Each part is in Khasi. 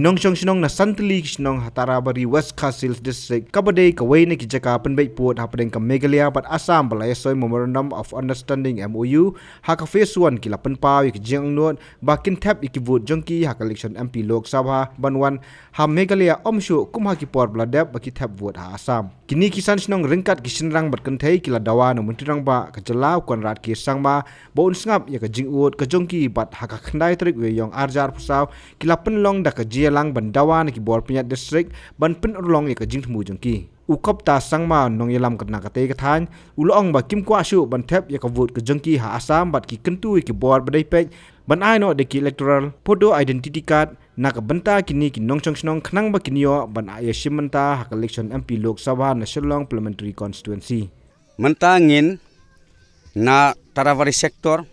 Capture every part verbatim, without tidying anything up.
Nongshong shnong na san tylli ki shnong ha Tarabari, West Khasi Hills District, kaba dei kawei na ki jaka pynbeit pud hapdeng ka Meghalaya bad Assam ba la ïasoi Memorandum of Understanding, M O U, ha ka phase one, ki la pynpaw ïa ka jingangnud ba kin thep ïa ki vote jong ki ha ka election M P Lok Sabha ban wan ha Meghalaya, ym shuh kum ha ki por ba la dep ba ki thep vote ha Assam. Kine ki san shnong ryngkat ki shynrang bad kynthei ki la dawa na u Myntri Rangbah ka jylla, u Conrad K Sangma, ba un sngap ïa ka jingud ka jong ki bad ha ka khyndai tarik u Ïaïong ar hajar arphew saw ki la pynlong da ka jingïalang ban dawa na ki bor pynïaid district ban pynurlong ïa ka jingthmu jong ki. U Kopta Sangma, nongïalam na katei ka thaiñ, u la ong ba kim kwah shuh ban thep ïa ka vote ka jong ki ha Assam bad ki kyntu ïa ki bor ba dei peit ban ai noh da ki electoral photo identity card na ka bynta kine ki nongshong shnong khnang ba kin ïoh ban ïashim bynta ha ka election M P Lok Sabha na Shillong Parliamentary Constituency. Mynta ngin na Tarabari sector,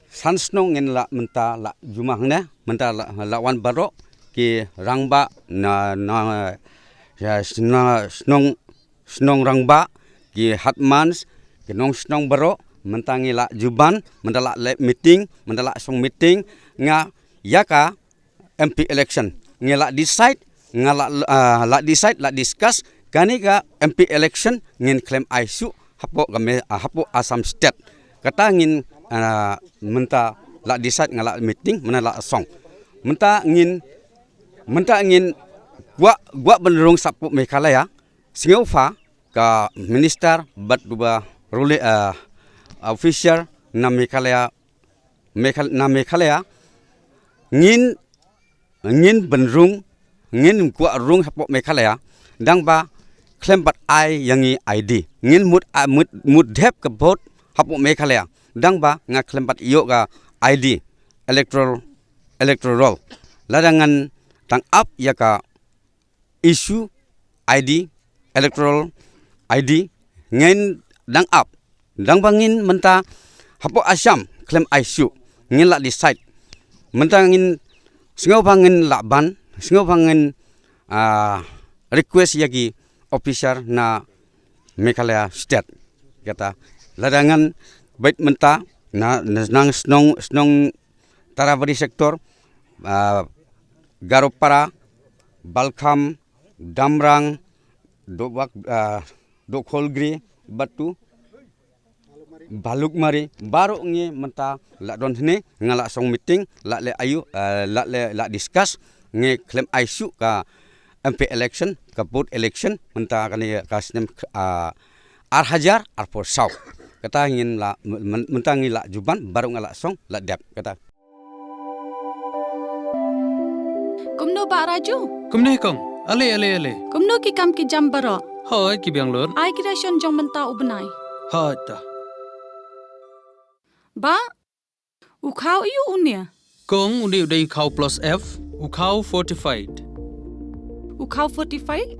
san shnong ngin la mynta la jumang ne, mynta la, la wan baroh ki rangbah na, na, ya, sna-, shnong, shnong rangbah, ki headmans, ki nongshnong baroh, mynta ngi la juban, mynta la leh meeting, mynta la song meeting, nga ïa ka M P election. Ngi la decide, nga la, ah, la decide, la discuss, kane ka M P election ngin khlem ai shuh hapoh ka me-, ah, hapoh Assam State. Kata ngin, ah, mynta la decide, nga la meeting, mynta la song. Mynta ngin, mynta ngin kwah, kwah ban rung shapoh Meghalaya, sngewbha ka minister bad uba ruling, ah, officer na Meghalaya, Meghal-, na Meghalaya, ngin, ngin ban rung, ngin kwah rung hapoh Meghalaya, dang ba khlem pat ai ïa ngi I D. Ngin mut, ah, mut, mut thep ka vote hapoh Meghalaya, dang ba nga khlem pat ïoh ka I D, electoral, electoral roll. Lada ngan tang ap ïa ka issue I D, electoral I D, ngin dang ap. Dang ba ngin mynta hapoh Assam khlem ai shuh, ngin la decide. Mynta ngin sngewbha ngin la ban, sngewbha ngin, ah, request ïa ki officer na Meghalaya State. Kata, lada ngan beit mynta na, na nang shnong, shnong Tarabari sector, ah, Garopara, Balkham, Damrang, Dobak, ah, Dokholgri, Batu, Balukmari, baroh ngi mynta la don hangne, nga la song meeting, la leh ayu, ah, la leh, la discuss, ngi khlem ai shuh ka M P election, ka vote election, mynta kane ka snem, ah, ar hajar arphew saw. Kata ngin la, myn-, mynta ngi la juban, baroh nga la song, la dep, kata. Kumno Bah Raju? Kumne kong, ale, ale, ale. Kumno ki kam ki jam baroh? Hooid, ki biang lut. Ai ki ration jong mynta u bnai. Hooid ta. Bah, u khaw aiu une? Kong, une u dei u khaw plus F, u khaw fortified. U khaw fortified?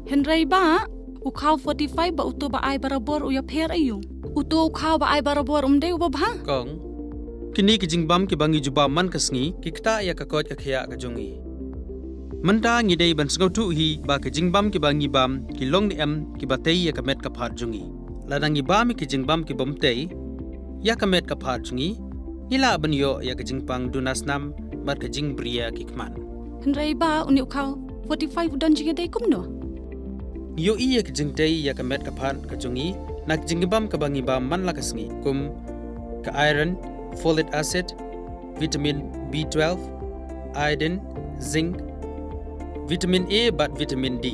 Hynrei Bah, u khaw fortified bad uto ba ai barabor u ïapher aiu? Uto u khaw ba ai barabor um dei uba bha? Kong, kine ki jingbam kiba ngi jubam man ka sngi, ki ktah ïa ka koit ka khiah ka jong ngi. Mynta ngi dei ban sngewthuh hi ba ki jingbam kiba ngi bam ki long ne em kiba tei ïa ka met ka phad jong ngi. Lada ngi bam ïa ki jingbam ki bym tei ïa ka met ka phad jong ngi, ngi lah ban ïoh ïa ka jingpang duna snam bad ka jingbriew ki khmat. Hynrei Bah, une u khaw fortified u don jingïadei kumno? Ngi ïohi ïa ka jingtei ïa ka met ka phad ka jong ngi na ka jingbam kaba ngi bam man la ka sngi, kum ka iron, folic acid, vitamin B twelve, iodine, zinc, vitamin A bad vitamin D.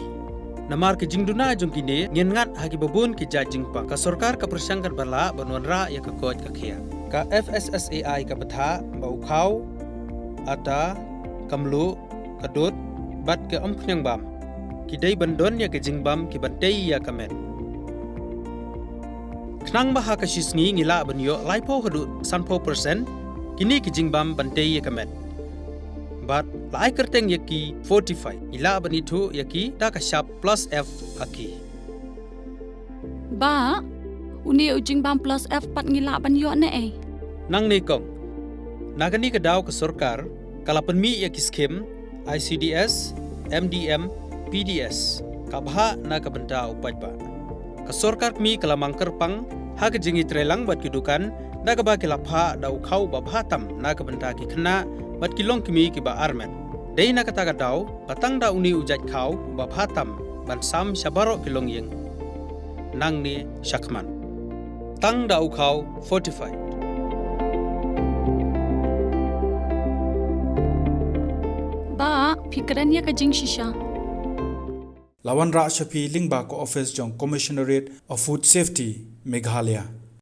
Namar ka jingduna jong kine, ngin ngat ha kiba bun ki jait jingpang. Ka sorkar ka pyrshang katba lah ban wanrah ïa ka koit ka khiah. Ka F S S A I ka bthah ba u khaw, ata, ka mluh, ka dud bad ka umkhniang bam ki dei ban don ïa ka jingbam kiban tei ïa ka met. Khnang ba ha ka shi sngi ngi lah ban ïoh laiphew haduh sanphew percent kine ki jingbam ban tei ïa ka met. Bad la ai kyrteng ïa ki fortified, ngi lah ban ithuh ïa ki da ka shap plus F ha ki. Bah, une u jingbam plus F pat ngi lah ban ïoh ne ei? Nangne kong, na kane ka daw ka sorkar ka la pynmih ïa ki skim I C D S, M D M, P D S, ka bhah na ka bynta u paidbah. Ka sorkar kmie ka la mang kyrpang ha ka jingïatreilang bad ki dukan, da kaba ki la phah da u khaw ba bha tam na ka bynta ki khynnah bad ki longkmie kiba armet. Dei na kata ka daw ba tang da une u jait khaw uba bha tam ban sam sha baroh ki longïing nangne shakhmat. Tang da u khaw fortified. Ba, phi kren ïa ka jingshisha. La wanrah sha phi lyngba ka office jong Commissionerate of Food Safety, Meghalaya.